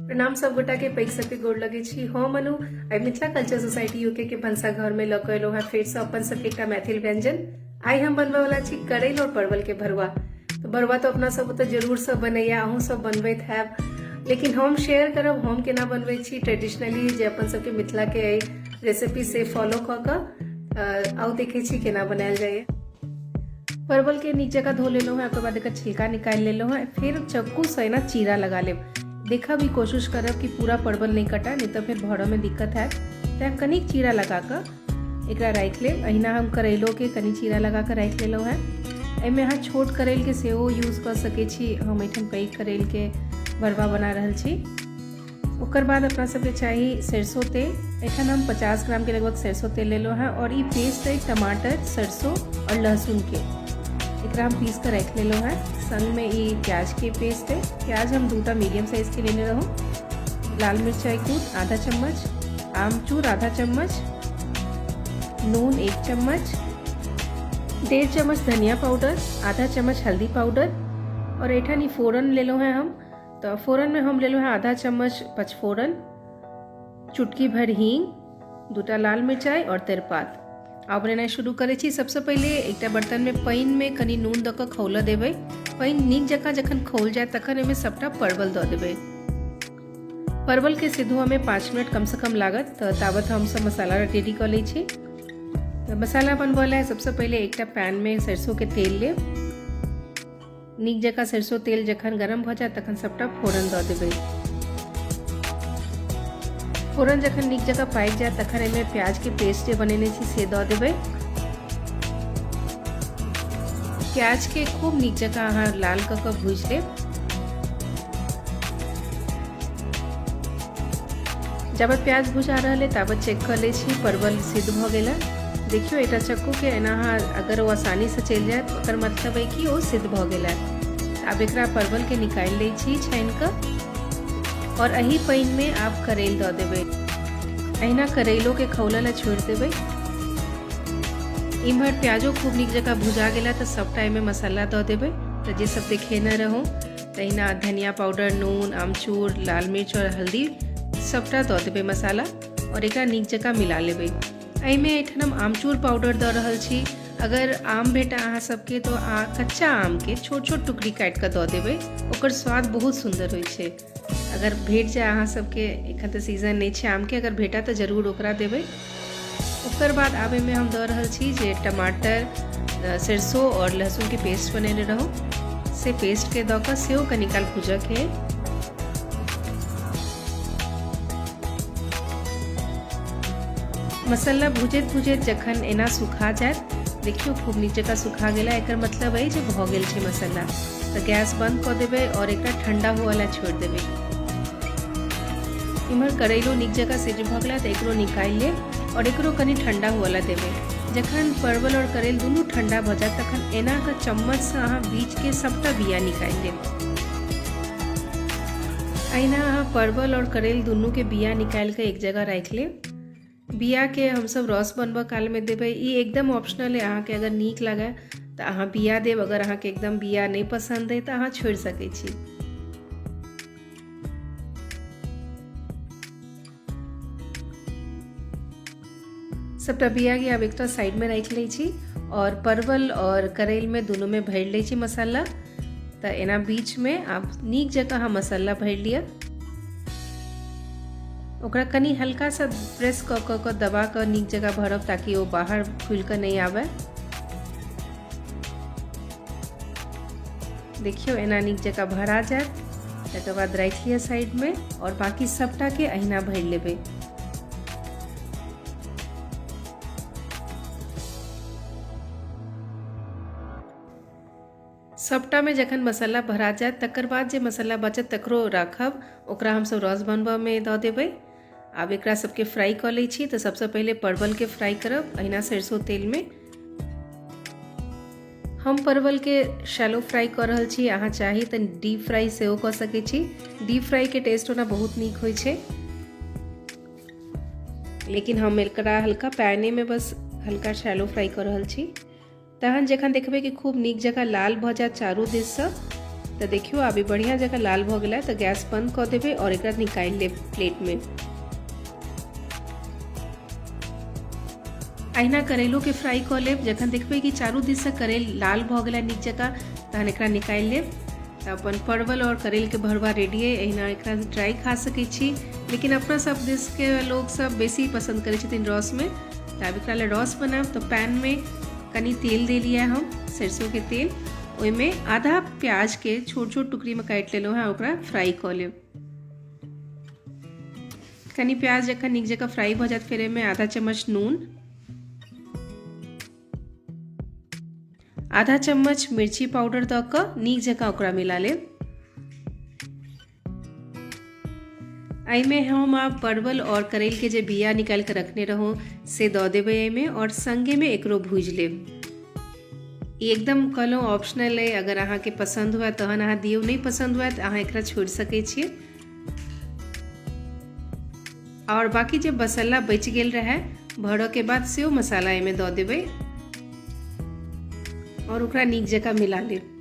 प्रणाम सब गोटा के पैघ सबके गोर लगे छी। हम अनु आइ मिथिला कल्चर सोसाइटी यूके के भनसा घर में लऽ कऽ एलहुँ हेँ फेरसँ अपन सबके एकटा मैथिल व्यंजन। आइ हम बनबऽ वाला छी करैल और परवल के भरुआ। तऽ भरुआ तऽ अपना सब ओतऽ जरूर सब बनैया, अहूँ सब बनबैत हैब, लेकिन हम शेयर करब हम केना बनबै छी ट्रेडिशनली जे अपन सबके मिथिला के अइ रेसिपी से फॉलो कऽ कऽ। आउ देखै छी केना बनायल जाइए। परवल के नीक जकाँ धो लेलहुँ हेँ, ओकर बाद एकर छिलका निकालि लेलहुँ हेँ। फेर चक्कूसँ एना चीरा लगा लेब। देखब ई कोशिश करब कि पूरा परवल नहि कटय, नहि तऽ फेर भरऽमे दिक्कत हैत, तैँ कनिक चीरा लगा कऽ एकरा राखि लेब। अहिना हम करैलोके कनि चीरा लगा कऽ राखि लेलहुँ हेँ। एहिमे अहाँ छोट करैलके सेहो यूज कऽ सकै छी, हम एहिठाम पैघ करैलके भरुआ बना रहल छी। ओकर बाद अपना सबके चाही सरसों तेल। एखन हम 50 ग्राम के लगभग सरसों तेल लेलहुँ हेँ और ई पेस्ट अइ टमाटर, सरसों और लहसुन के, एकरा हम पीस कऽ राखि लेलहुँ हेँ। संगमे ई प्याज के पेस्ट अइ, प्याज हम दूटा मीडियम साइज के लेने रहूँ। लाल मिरचाई कूट आधा चम्मच, आमचूर आधा चम्मच, नून 1 चम्मच, 1.5 चम्मच धनिया पाउडर, आधा चम्मच हल्दी पाउडर और एहिठाम ई फोरन लेलहुँ हेँ हम। तऽ फोरनमे हम लेलहुँ हेँ आधा चम्मच पचफोरन, चुटकी भरि हींग, दूटा लाल मिरचाइ आओर तेजपात। आब बनेनाइ शुरू करै छी। सबसँ पहिले एकटा बर्तनमे पानिमे कनि नून दऽ कऽ खौलऽ देबै। पानि नीक जकाँ जखन खौल जायत तखन ओहिमे सभटा परवल दऽ देबै। परवलके सिद्ध हुअमे 5 मिनट कमसँ कम लागत, तऽ ताबत हमसभ मसाला रेडी कऽ लै छी। तऽ मसाला बनबऽ लए सबसँ पहिले एकटा पैनमे सरसोंके तेल लेब। नीक जकाँ सरिसो तेल जखन गरम भऽ जायत तखन सभटा फोरन दऽ देबै। फोरन जखन नीक जकाँ पाकि जायत तखन एहिमे प्याजके पेस्ट जे बनेने छी से दऽ देबै। प्याजके खूब नीक जकाँ अहाँ लाल कऽ कऽ भूजि लेब। जाबत प्याज भुजा रहल अइ ताबत चेक कऽ लै छी परवल सिद्ध भऽ गेल है। देखियौ एकटा चक्कूके एना अहाँ अगर ओ आसानीसँ चलि जायत ओकर मतलब अइ कि ओ सिद्ध भऽ गेल है। आब एकरा परवलके निकालि लै छी छानि कऽ और एही पानिमे आब करैल दऽ देबै। अहिना करैलोके खौलऽ लए छोड़ि देबै। इम्हर प्याजो खूब नीक जकाँ भुजा गेला तऽ सभटा एहिमे मसाला दऽ देबै। तऽ जे सब देखेने रहौं तहिना धनिया पाउडर, नून, आमचूर, लाल मिर्च और हल्दी सबटा दऽ देबै मसाला और एकरा नीक जकाँ मिला लेबै। एहिमे एहिठाम हम आमचूर पाउडर दऽ रहल छी। अगर आम भेटय अहाँ सबके तऽ कच्चा आमके छोट छोट टुकड़ी काटि कऽ दऽ देबै, ओकर स्वाद बहुत सुन्दर होइ छै। अगर भेट जाय अहाँ सबके, एखन तऽ सीजन नहि छै आमके, अगर भेटय तऽ जरूर ओकरा देबै। ओकर बाद आब एहिमे हम दऽ रहल छी जे टमाटर, सरसों और लहसुनके पेस्ट बनेने रहौं से पेस्टके दऽ कऽ सेहो कनी काल भूजऽके अइ। मसाला भुजैत भुजैत जखन एना सुखा जायत, देखियौ खूब नीक जकाँ सुखा गेला, एकर मतलब अइ जे भऽ गेल छै मसाला। तऽ गैस बंद कऽ देबै और एकरा ठंडा हुअ लए छोड़ि देबै। इम्हर करैलो नीक जकाँ सिद्ध भऽ गेला तऽ एकरो निकालि लेब और एकरो कनि ठंडा हुअ लए देबै। जखन परवल और करैल दुनू ठंडा भऽ जायत तखन एना कऽ चम्मचसँ अहाँ बीचके सभटा बिया निकालि लेब। अहिना अहाँ परवल और करैल दुनूके बिया निकालि कऽ एक जगह राखि लेब। बियाके हमसभ रस बनबऽ कालमे देबै, ई एकदम ऑप्शनल अइ। अहाँके अगर नीक लागय तऽ अहाँ बिया देब, अगर अहाँके एकदम बिया नहि पसन्द अइ तऽ अहाँ छोड़ि सकै छी। सबटा बिया के आब एकटा साइडमे राखि लै छी और परवल और करैलमे दुनूमे भरि लै छी मसाला। तऽ एना बीचमे आब नीक जकाँ अहाँ मसाला भरि लिअ। ओकरा कनि हल्का सा प्रेस कऽ कऽ कऽ दबा कऽ नीक जकाँ भरब ताकि ओ बाहर खुलि कऽ नहि आबय। देखियौ एना नीक जकाँ भरा जायत, तकर बाद राखि लिअ साइडमे और बाकी सबटाके अहिना भरि लेबै। सबटामे जखन मसाला भरा जायत तकर बाद जे मसाला बचत तकरो राखब, ओकरा हमसब रस बनबऽमे दऽ देबै। आब एकरा सबके फ्राई कऽ लै छी। तऽ सबसँ पहिले परवलके फ्राई करब अहिना सरिसो तेलमे। हम परवलके शैलो फ्राई कऽ रहल छी, अहाँ चाही तऽ डीप फ्राई सेहो कऽ सकै छी। डीप फ्राईके टेस्ट ओना बहुत नीक होइ छै, लेकिन हम एकरा हल्का पैनेमे बस हल्का शैलो फ्राई कऽ रहल छी। तहन जखन देखबै कि खूब नीक जकाँ लाल भऽ जायत चारू दिससँ तऽ देखियौ आब ई बढ़िआँ जकाँ लाल भऽ गेलै, तऽ गैस बंद कऽ देबै आओर एकरा निकालि लेब प्लेटमे। अहिना करैलोके फ्राई कऽ लेब। जखन देखबै कि चारू दिससँ करैल लाल भऽ गेलै नीक जकाँ, तहन एकरा निकालि लेब। तऽ अपन परवल आओर करैलके भरुआ रेडी अइ। अहिना एकरा ड्राई खा सकै छी, लेकिन अपना सब दिसके लोक सब बेसी पसन्द करै छथिन रसमे। तऽ आब एकरा लए रस बनायब। तऽ पैनमे कनि तेल देलियै हम, सरिसोके तेल। ओहिमे आधा प्याजके छोट छोट टुकड़ीमे काटि लेलहुँ हेँ, ओकरा फ्राई कऽ लेब। कनि प्याज जखन नीक जकाँ फ्राई भऽ जायत, फेर एहिमे आधा चम्मच नून, आधा चम्मच मिर्ची पाउडर दऽ कऽ नीक जकाँ ओकरा मिला लेब। एहिमे हम आब परवल आओर करैलके जे बिया निकालि कऽ रखने रहौं से दऽ देबै एहिमे आओर सङ्गेमे एकरो भूजि लेब। ई एकदम कहलहुँ ऑप्शनल अइ, अगर अहाँके पसन्द हुए तहन अहाँ दियौ, नहि पसन्द हुए तऽ अहाँ एकरा छोड़ि सकै छियै। आओर बाकी जे मसाला बचि गेल रहै भरऽके बाद, सेहो मसाला एहिमे दऽ देबै आओर ओकरा नीक जकाँ मिला लेब।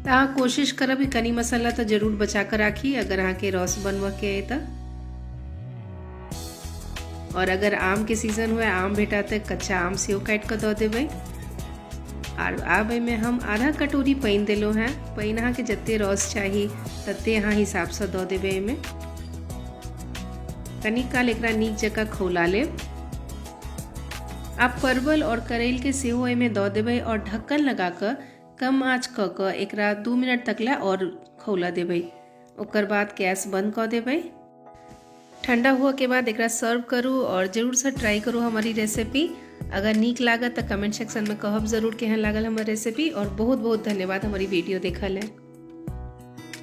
तऽ अहाँ कोशिश करब कि कनि मसाला तऽ जरूर बचा कऽ राखी, अगर अहाँके रस बनबऽके अइ तऽ। आओर अगर आमके सीजन हुए, आम भेटा तऽ कच्चा आम सेहो काटि कऽ दऽ देबै। आर आब एहिमे हम आधा कटोरी पानि देलहुँ हेँ। पानि अहाँके जते रस चाही तते अहाँ हिसाबसँ दऽ देबै एहिमे। कनि काल एकरा नीक जकाँ खौला लेब। आब परवल आओर करैलके सेहो एहिमे दऽ देबै आओर ढक्कन लगा कऽ कम आँच कऽ कऽ एकरा 2 मिनट तक लए आओर खौला देबै। ओकर बाद गैस बंद कऽ देबै। ठंडा हुआ के बाद एकरा सर्व करू और जरूरसँ ट्राई करू हमर ई रेसिपी। अगर नीक लागत तऽ कमेंट सेक्शनमे कहब जरूर केहन लागल हमर रेसिपी। और बहुत बहुत धन्यवाद हमर ई वीडियो देखऽ लए।